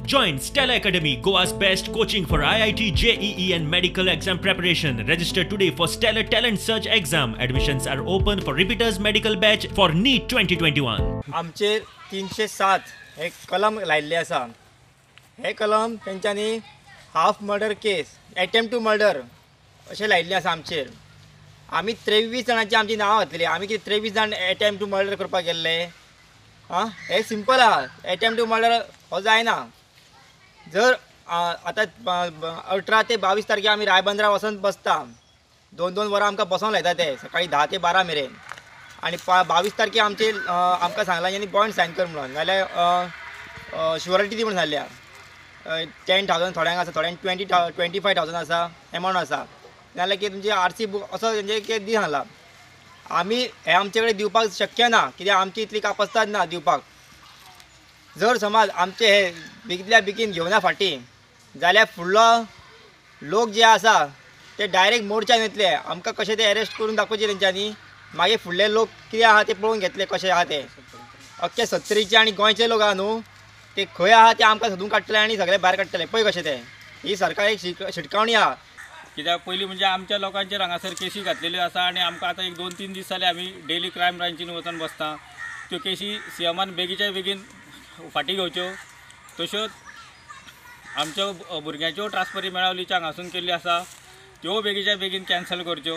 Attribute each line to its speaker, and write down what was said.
Speaker 1: Join Stellar Academy, Goa's best coaching for IIT, JEE and medical exam preparation. Register today for Stellar Talent Search exam. Admissions are open for repeaters medical batch for NEET 2021.
Speaker 2: आमचेर 307 हे कलम लायिल्ले आसा. हे कलम तेंच्यांनी half murder case, attempt to murder अशें लायिल्लें आसा आमचेर. आमी 23 जाणांची आमची नांवां घातलेली. आमी कितें 23 जाण एटेम्प्ट टू मर्डर करपाक गेल्ले? आं, हें सिंपल आहा. एटेम्प्ट टू मर्डर हो जायना. जर आतां 18 ते 22 तारखे आमी रायबंदरा वचोन बसता. 2-2 वरां आमकां बसोंक लायता ते, सकाळी 10 ते 12 मेरेन. आनी 22 तारखे आमचे आमकां सांगलां आनी बॉन्ड सायन कर म्हणून, नाल्यार शुअरिटी दी म्हणून सांगल्या. 10,000 थोड्यांक आसा, थोड्यांक 25,000 आसा एमावंट आसा. नाल्यार कितें तुमची आरसी बूक असो तेंचे कितें दी सांगला. आमी हें आमचे कडेन दिवपाक शक्य ना, कित्याक आमची इतली कापस्ताद ना दिवपाक. जर समज आमचे हे बेगितल्या बेगीन घेवना फाटीं जाल्यार फुडलो लोक जे आसा ते डायरेक्ट मोर्चान येतले. आमकां कशें ते एरेस्ट करून दाखोवचे तेंच्यांनी. मागीर फुडले लोक कितें आहा ते पळोवन घेतले कशें आहा ते. अख्खे सत्तरीचे आनी गोंयचे लोक आहा न्हू, ते खंय आहा ते आमकां सोदून काडटले आनी सगळे भायर काडटले. पळय कशें ते. ही सरकार एक शिटकावणी आहा.
Speaker 3: कित्याक पयलीं म्हणजे आमच्या लोकांचेर हांगासर केशी घातलेल्यो आसा आनी आमकां आतां एक 2-3 दीस जाले आमी डेली क्रायम ब्रांचीन वचून बसता. त्यो केशी सीएमान बेगीच्या बेगीन फाटीं घेवच्यो. तश्योच आमच्या भुरग्यांच्यो ट्रान्सफरी मेळावलीच्या हांगासून केल्ल्यो आसा, त्यो बेगीच्या बेगीन कॅन्सल करच्यो.